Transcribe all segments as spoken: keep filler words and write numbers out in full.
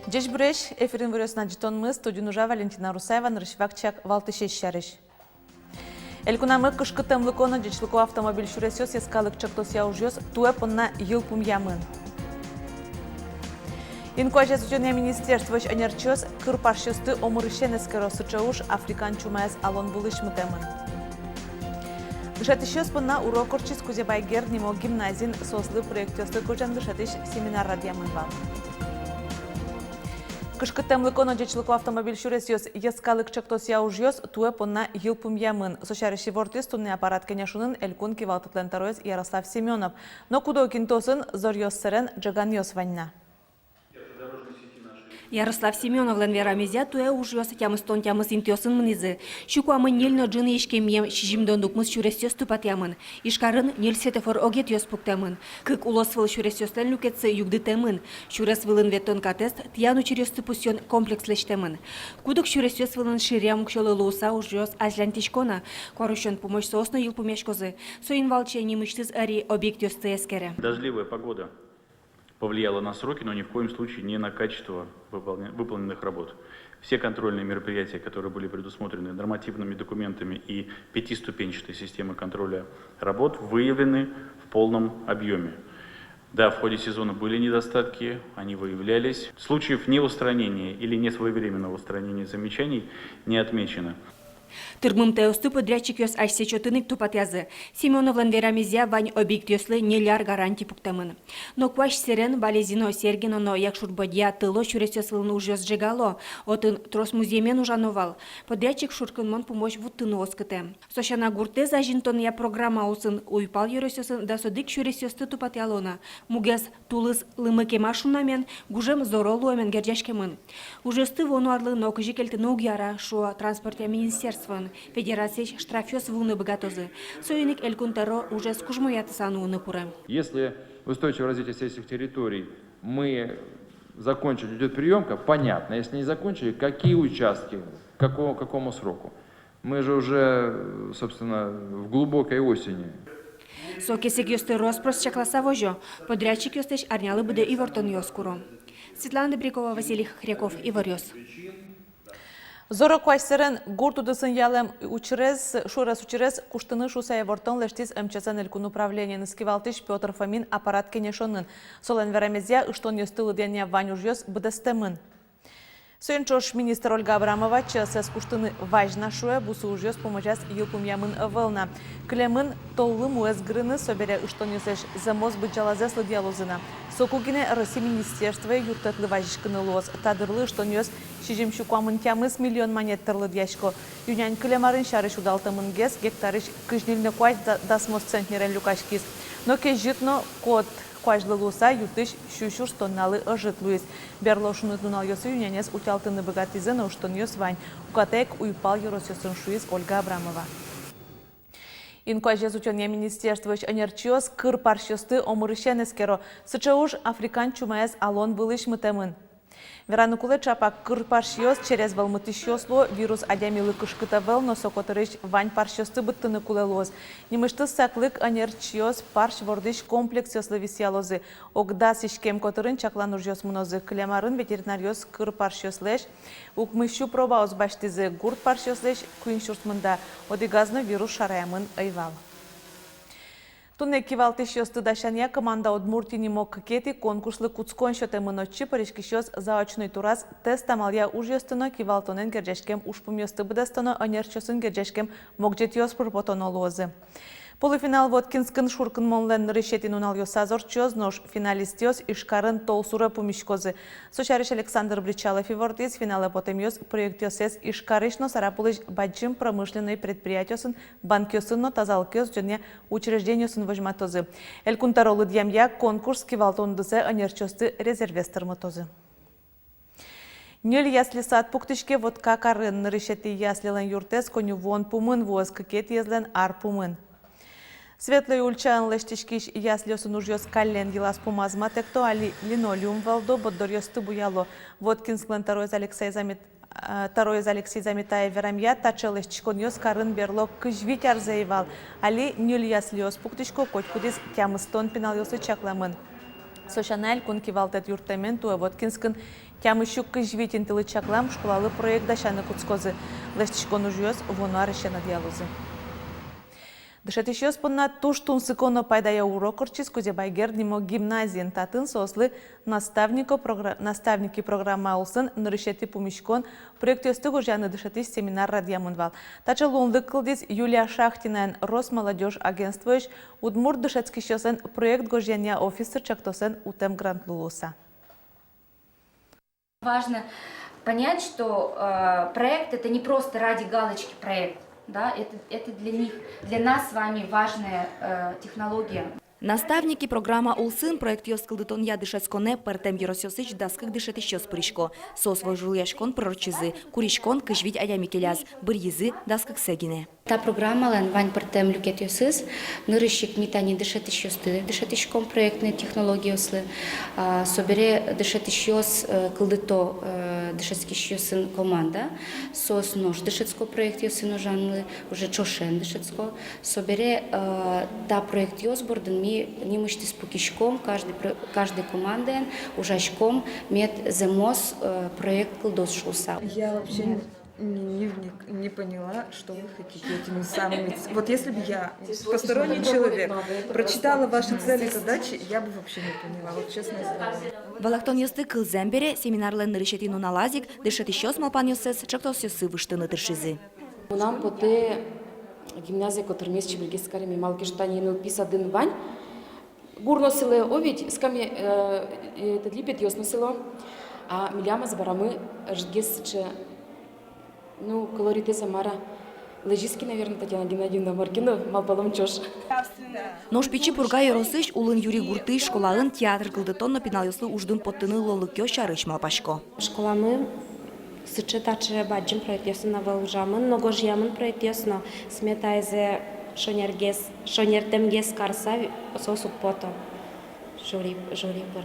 Ӟечбуресь! Эфирын иворъёс но ӝытонмы, студиын ужа Валентина Русаева. Нырысь вакчияк валтӥсез сярысь. Элькунамы кышкыттэмлыко но ӟечлыко автомобиль сюресъёс йӧскалык чектосъя ужъёс туэ понна йылпумъямын. Инкуазез утёнъя министерствоысь ӧнерчиос кыр парсьёсты омырысен эскеро. Сыӵе уж африкан чумаез алон вылысь мытэмын. Дышетӥсьёс понна урок ортчиз Кузебай Герд нимо гимназиын. Соослы проектъёслы гожъян дышетӥсь семинар радъямын вал. Кышкыттэмлыко но ӟечлыко автомобиль сюресъёс йӧскалык чектосъя ужъёс туэ понна йылпумъямын. Со сярысь ивортӥз туннэ аппарат кенешонын элькун кивалтэтлэн тӧроез Ярослав Семёнов. Но куд-ог интыосын зоръёс сэрен ӝеганъёс вань на. Ярослав Семёновлэн верамезъя, туэ ужъёс тямыстон тямыс интыосын мынӥзы. Сю куамын ньыль но ӝыны иськемъем сизьымдон укмыс сюресъёс тупатъямын. Ижкарын ньыль светофор огетъёс пуктэмын. Кык улосвыл сюресъёслэн люкетсы югдытэмын. Сюрес вылын ветлон катэз тӥян учыръёсты пусъён комплекс лэсьтэмын. Куд-ог сюресъёс вылын ширъям уксёлы луыса ужъёс азьланьтӥсько на. Куарусён пумозь соос но йылпумъяськозы. Соин валче нимысьтыз ӧри объектъёсты эскере. Дождливая погода повлияла на сроки, но ни в коем случае не на качество выполня- выполненных работ. Все контрольные мероприятия, которые были предусмотрены нормативными документами и пятиступенчатой системой контроля работ, выявлены в полном объёме. Да, в ходе сезона были недостатки, они выявлялись. Случаев неустранения или несвоевременного устранения замечаний не отмечено. Тырмымтэосты подрядчикъёс асьсэ чотын ик тупатъязы. Семёновлэн верамезъя, вань объектъёслы ньыль ар гарантий пуктэмын. Но Куазь сэрен Балезино, Сергино но Якшур-Бӧдья, Тыло сюресъёс вылын ужъёс ӝегало. Отын трос музъемен ужано вал. Подрядчик шуркынмон пумозь вуттыны оскытэ. Со сяна, гуртэз азинтонъя программаосын уйпал ёросъёсын дас одӥг сюресъёсты тупатъяло на. Мугез тулыс лымы кема шунамен, гужем зоро луэмен герӟаськемын. Ужъёсты вуоно арлы нокызьы кельтыны уг яра, шуо транспортъя министерствоын. Федерациысь штрафъёс вуыны быгатозы. Соин ик Элькун тӧро ужез кужмоятыса нуыны куре. Если устойчивое развитие сельских территорий мы закончили, идёт приёмка, понятно. Если не закончили, какие участки, какого, какому сроку? Мы же уже, собственно, в глубокой осени. Со кесэгъёсты рос-прос чакласа возё. Подрядчикъёслэсь арнялы быдэ ивортонъёс куро. Светлана Добрякова, Василий Хохряков, «Иворъёс». Зоро Куазь сэрен гурт удысын ялэм учырез, шурес учырез куштыны шуыса ивортон лэсьтӥз МЧС-ын элькун управлениеныз кивалтӥсь Пётр Фомин аппарат кенешонын. Солэн верамезъя, ыштонъёсты лыдъянъя вань ужъёс быдэстэмын. Соин ӵош министр Ольга Абрамова ЧС-эз куштыны вазь на, шуэ. Бусы ужъёс пумозяз йылпумъямын ӧвӧл на. Кылемын толлы муэз гырыны, собере ыштонъёслэсь зэмос быдӟалазэс лыдъялозы на. Соку гинэ Россиысь министерствое юрттэтлы вазиськыны луоз. Та дырлы ыштонъёс сизьым сю куамын тямыс миллион манет тыр лыдъясько. Ю-нянь кылем арын сярысь удалтэмынгес гектарысь кызь ньыль но куать да-, дасмос центнерен люкаськиз. Но кезьыт но кот куазьлы луыса, ю тысяч сю сюрс тонналы ӧжыт луиз. Берло шуныт нуналъёсы ю-нянез утялтыны быгатӥзы, но ыштонъёс вань. Укатаик уйпал ёросъёсын, шуиз Ольга Абрамова. Инкуазез утёнъя министерствоысь ӧнерчиос кыр парсьёсты омырысен эскеро. Сыӵе уж африкан чумаез алон вылысь мытэмын. Вераны кулэ, ӵапак кыр парсьёс через вӧлмытӥсьёс луо. Вирус адямилы кышкыт ӧвӧл, но со котырысь вань парсьёсты быдтыны кулэ луоз. Нимысьтыз саклык ӧнерчиос парсь вордӥсь комплексъёслы висъялозы. Ог дас иськем котырын чаклан ужъёс мынозы. Кылем арын ветеринаръёс кыр парсьёслэсь укмыс сю пробаос басьтӥзы, гурт парсьёслэсь куинь сюрс мында. Одӥгаз но вирус шараямын ӧй вал. Туннэ кивалтӥсьёсты дасянъя «Команда Удмуртии» нимо кыкетӥ конкурслы кутскон сётэмын. Отчы пыриськисьёс заочной тураз тест амалъя ужъёсты но кивалтонэн герӟаськем ужпумъёсты быдэстоно, ӧнерчиосын герӟаськем могӟетъёс пыр потоно луозы. Полуфинал Воткинскын шуркынмонлэн нырысетӥ нуналъёсаз ортчоз, нош финалистъёс Ижкарын толсуре пумиськозы. Со сярысь Александр Бречалов ивортӥз. Финалэ потэмъёс проектъёссэс Ижкарысь но Сарапулысь бадӟым промышленной предприятиосын, банкъёсын но тазалыкез утёнъя учреждениосын возьматозы. Элькун тӧро лыдъямъя, конкурс кивалтон удысэ ӧнерчиосты резервез тырмытозы. Ньыль ясли-сад пуктӥське Воткакарын. Нырысетӥ яслилэн юртэз коньывуон пумын вуоз, кыкетӥезлэн — ар пумын. Светлый ульчаын лэсьтӥськись яслиосын ужъёс каллен йылаз-пумаз матэкто, али линолеум вӧлдо, борддоръёсты буяло. Воткинсклэн тӧроез Алексей Замет-, э, тӧроез Алексей Заметаев верамъя, таӵе лэсьтӥськонъёс карын берло кызь вить арзэ ӧй вал. Али ньыль яслиос пуктӥсько, котькудӥз тямыстон пиналъёслы чакламын. Со сяна, элькун кивалтэт юрттэмен туэ Воткинскын тямыссю кызь вить интылы чаклам школалы проект дасяны кутскозы. Лэсьтӥськон ужъёс вуоно арысен ӧдъялозы. Дышетӥсьёс понна туж тунсыко но пайдаё урок ортчиз Кузебай Герд нимо гимназиын. Татын соослы «Наставнико програ-, наставники» программа улсын нырысетӥ пумиськон проектъёсты гожъяны дышетӥсь семинар радъямын вал. Таӵе луонлык кылдӥз Юлия Шахтинаен, Росмолодёжь агентствоысь удмурт дышетскисьёслэн проект гожъянъя офиссы чактосэн утэм грантлы луыса. Важно понять, что, э, проект — это не просто ради галочки проект, да, это, это для них, для нас с вами важная, э, технология. «Наставники» программа улсын проектъёс кылдытонъя дышетсконэ пӧртэм ёросъёсысь дас кык дышетӥсьёс пырисько. Соос вожвылъяськон пыр ортчизы, куриськон кызь вить адями келяз, быръизы дас кыксэ гинэ. Та программалэн вань пӧртэм люкетъёсыз. Нырысь ик ми тани дышетӥсьёсты дышетӥськом проектной технологиослы. А, собере дышетӥсьёс, э, кылдыто, э, дышетскисьёсын команда. Соос нош дышетско проектъёсын ужаны, уже ӵошен дышетско. Собере, э, та проектъёс бордын ми нимысьтыз пукиськом, каждый про-, каждый командаен ужаськом, мед зэмос, э, проект кылдоз шуыса. Я вообще не, не вник-, не поняла, что вы хотите этими самыми ц-, вот если бы я, посторонний человек, прочитала ваши цели, задачи, я бы вообще не поняла, вот честное слово. Валэктонъёсты кылзэм бере, семинарлэн нырысетӥ нуналаз ик дышетӥсьёс малпанъёссэс ӵектосъёсы выжтыны тыршизы. Мынам потэ гимназие котырмес чебергес кареме, малы ке шуоно тани эн эл пи садын вань. Гур но сылэ, о ведь, скамья, э, э, тӥни липетъёс но сыло. А милям азбарамы ӧжытгес сыӵе, ну, колоритэз-а, мар-а. Лэзиз ке, наверно, Татьяна Геннадьевна, мар ке но, малпалом ӵош. Нош Пичи Пурга ёросысь Улын Юри гуртысь школаын театр кылдытон но пиналъёслы уждун поттыны луонлыкъёс сярысь малпасько. Школамы сыӵе-таӵе бадӟым проектъёсын ӧвӧл ужамын, но гожъямын проектъёс но, сметаезэ шонергес, шонертэмгес карыса, соос уг пото жюри, жюри пыр.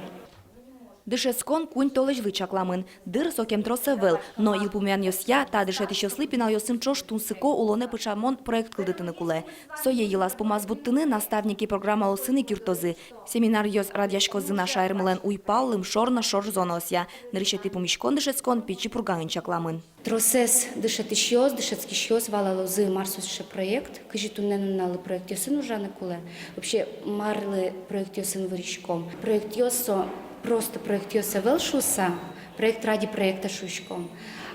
Дышетскон куинь толэзьлы чакламын. Дыр, сокем трос ӧвӧл, но йылпумъянъёсъя, та дышетӥсьёслы пиналъёсын ӵош тунсыко улонэ пыӵамон проект кылдытыны кулэ. Сое йылаз-пумаз вуттыны «Наставники» программа улсын ик юрттозы. Семинаръёс радъяськозы на шаермылэн уйпал, лымшор но шор зонаосъя. Нырысетӥ пумиськон дышетскон Пичи Пургаын чакламын. Тросэз дышетӥсьёс, дышетскисьёс валалозы, мар со сыӵе проект, кызьы туннэ нуналлы проектъёсын ужаны кулэ. Вообще, марлы проектъёсын выриськом. Проектъёс со просто проектъёс ӧвӧл шуыса, проект ради проекта шуиськом.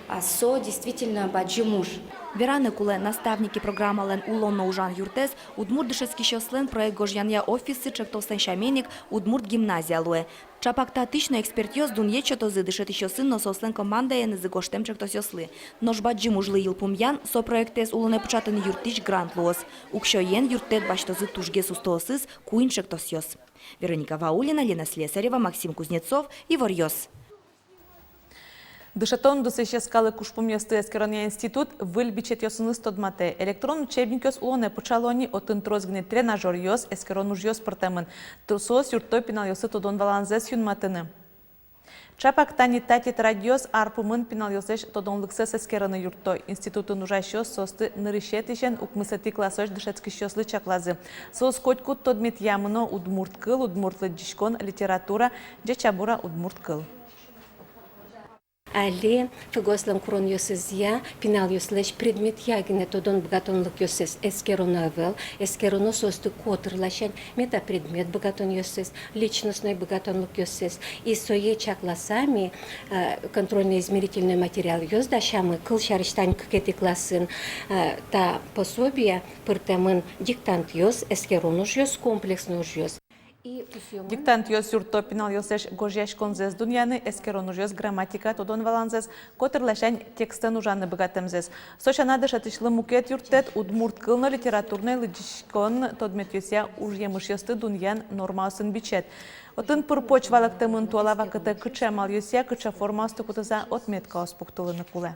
А со действительно бадӟым уж. Вераны кулэ, «Наставники» программалэн улон но ужан юртэз, удмурт дышетскисьёслэн проект гожъянъя офиссы ӵектослэн сямен ик, удмурт гимназия луэ. Чапак татысь но экспертъёс дунъет сётозы дышетӥсьёсын но соослэн командаенызы гожтэм ӵектосъёслы. Нош бадӟым ужлы йылпумъян — со проектэз улонэ пыӵатыны юрттӥсь грант луоз. Уксёен юрттэт басьтозы тужгес устоосыз куинь ӵектосъёс. Вероника Ваулина, Лена Слесарева, Максим Кузнецов, «Иворъёс». Дышетон удысысь йӧскалык ужпумъёсты эскеронъя институт выль бичетъёсыныз тодматэ. Электрон учебникъёс улонэ пыӵало ни, отын трос гинэ тренажёръёс, эскерон ужъёс пыртэмын. Соос юртто пиналъёслы тодон-валанзэс юнматыны. Чапак тани та тетрадьёс ар пумын пиналъёслэсь тодонлыксэс эскерыны юртто. Институтын ужасьёс соосты нырысетӥысен укмысэтӥ классозь дышетскисьёслы чаклазы. Соос котькуд тодметъя мыно: удмурт кыл, удмурт лыдӟиськон, литература, ӟеч-а, бур-а удмурт кыл. Али ФГОС-лэн куронъёсызъя пиналъёслэсь предметъя гинэ тодон быгатонлыкъёссэс эскероно ӧвӧл, эскероно соосты котыр ласянь, метапредмет быгатонъёссэс, личностной быгатонлыкъёссэс. И сое чакласа ми, э, контрольно-измерительной материалъёс дасямы. Кылсярысь, тани кыкетӥ классын, э, та пособие пыртэмын диктантъёс, эскерон ужъёс, комплексной ужъёс. Диктантъёс юртто пиналъёслэсь гожъяськонзэс дунъяны, эскерон ужъёс грамматика тодон-валанзэс, котыр ласянь текстэн ужаны быгатэмзэс. Со сяна, дышетӥсьлы мукет юрттэт — удмурт кыл но литературной, лыдӟиськон тодметъёсъя ужъемышъёсты дунъян нормаосын бичет. Отын пыр-поч валэктэмын, туала вакытэ кыӵе амалъёсъя, кыӵе формаосты кутыса отметкаос пуктылыны кулэ.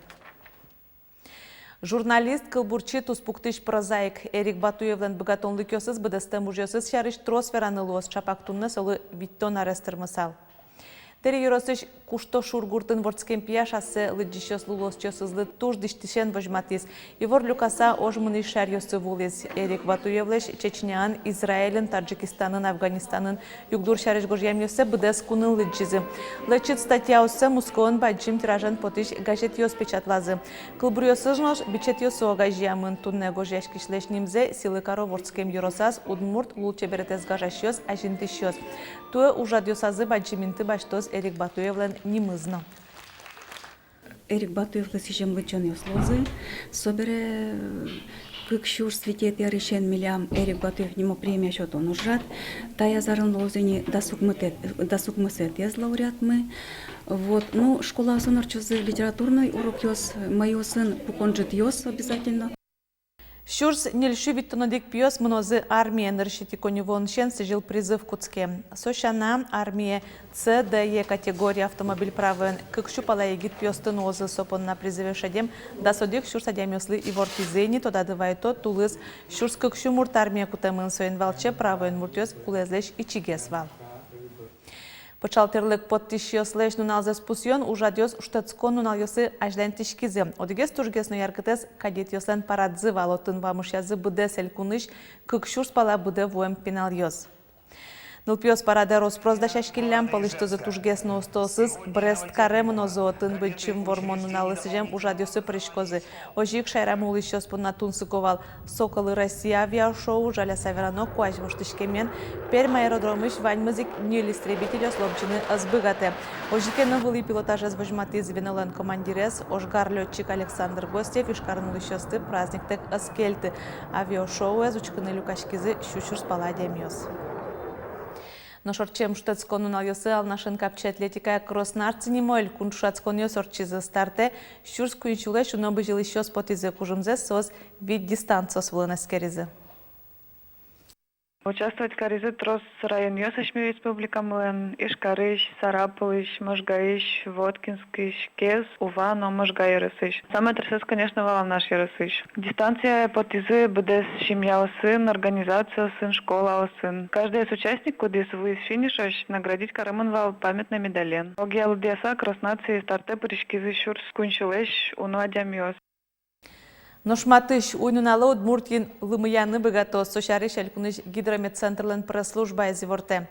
Журналист, кылбурчи, туспуктӥсь, прозаик Эрик Батуевлэн быгатонлыкъёсыз, быдэстэм ужъёсыз сярысь трос вераны луоз. Чапак туннэ солы витьтон арес тырмысал. Дэри ёросысь Куштошур гуртын вордскем пияш ассэ лыдӟисьёслы, улосчиосызлы туж дӥсьтӥсен возьматӥз. Ивор люкаса, ож мынӥсь шаеръёсы вуылӥз. Эрик Батуевлэсь Чечняын, Израильын, Таджикистанын, Афганистанын югдур сярысь гожъямъёссэ быдэс кунын лыдӟизы. Лэчыт статьяоссэ Москваын бадӟым тиражен потӥсь газетъёс печатлазы. Кылбуръёсыз нош бичетъёсы огазеямын. Туннэ гожъяськисьлэсь нимзэ сӥлы каро вордскем ёросаз удмурт лулчеберетэз гажасьёс, азинтӥсьёс. Туэ ужрадъёсазы бадӟым инты басьтоз Эрик Батуевлэн нимыз но. Эрик Батуевлы сӥзем лыдӟонъёс луозы. Собере, э, кык сюрс витетӥ арысен милям Эрик Батуев нимо премия сётон ужрад. Таяз арын луоз ини дас укмысэтӥ, дас укмысэтӥез лауреатмы. Вот, ну, школаосын ортчозы литературной урокъёс, мӧйыосын пукон ӝытъёс обязательно. Сюрс ньыль сю витьтон одӥг пиос мынозы армие. Нырысетӥ коньывуонысен сӥзьыл призыв кутске. Со сяна, армие С, Д, Е категория автомобиль правоен кык сю пала егит пиосты нуозы. Со понна призыве шедем дас одӥг сюрс адямиослы ивортӥзы ини. Тодады вайто, тулыс сюрс кык сю мурт армие кутэмын. Соин валче правоен муртъёс кулэезлэсь ичигес вал. Пыӵал тӥрлык поттӥсьёслэсь нуналзэс пусъён ужрадъёс шутэтскон нуналъёсы азьланьтӥськизы. Одӥгез тужгес но яркытэз кадетъёслэн парадзы вал. Отын вамышъязы быдэс элькунысь кык сюрс пала быдэ вуэм пиналъёс. Нылпиос парадэ рос-прос дасяськиллям, пӧлысьтызы тужгес но устоосыз Брест каре мынозы. Отын Быдӟым Вормон нуналлы сӥзем ужрадъёсы пыриськозы. Озьы ик шаерамы улӥсьёс понна тунсыко вал «Соколы России» авиашоу. Жаляса верано, куазь воштӥськемен Пермь аэродромысь ваньмыз ик ньыль истребительёс лобӟыны ӧз быгатэ. Озьы ке но, вылӥ пилотажез возьматӥз звенолэн командирез, ожгар лётчик Александр Гостев. Ижкарын улӥсьёсты праздниктэк ӧз кельты. Авиашоуэз учкыны люкаськизы сю сюрс пала адямиос. Нош ортчем шутэтскон нуналъёсы Алнашын капчи атлетикая кросс-нартцы нимо элькун ӵошатсконъёс ортчизы. Стартэ сюрс куинь сюлэсь уно бызьылӥсьёс потӥзы. Кужымзэс соос вить дистанциос вылын эскеризы. Участвовать каризы трос районъёс асьме республикамылэн: Ижкарысь, Сарапулысь, Можгаысь, Воткинскысь, Кез, Ува но Можга ёросысь. Самой тросэз, конечно, вал Алнаш ёросысь. Дистанцие потӥзы быдэс семьяосын, организациосын, школаосын. Каждоез участник, кудӥз вуиз финишозь, наградить каремын вал памятной медален. Огъя лыдъяса, кросс-нартцы стартэ пыриськизы сюрс куинь сюлэсь уно адямиос. Нош матысь уй-нуналэ Удмуртиын лымыяны быгатоз. Со сярысь элькунысь гидрометцентрлэн пресс-службаез ивортэ.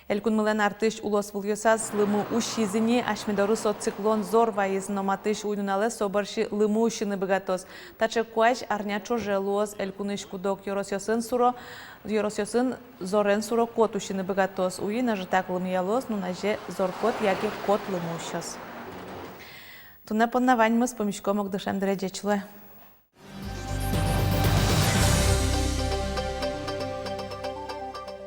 Элькунмылэн артысь улосвылъёсаз лымы усиз ини. Асьме доры со циклон зор вайиз, но матысь уй-нуналэ со бӧрсьы лымы усьыны быгатоз. Таӵе куазь арня ӵоже луоз. Элькунысь куд-ог ёросъёсын суро, ёросъёсын зорен суро кот усьыны быгатоз. Уйин ӧжытак лымыялоз, нуназе зор кот яке кот лымы усёз. Туннэ понна ваньмыз. Пумиськом ик дышем дыре. Ӟеч луэ.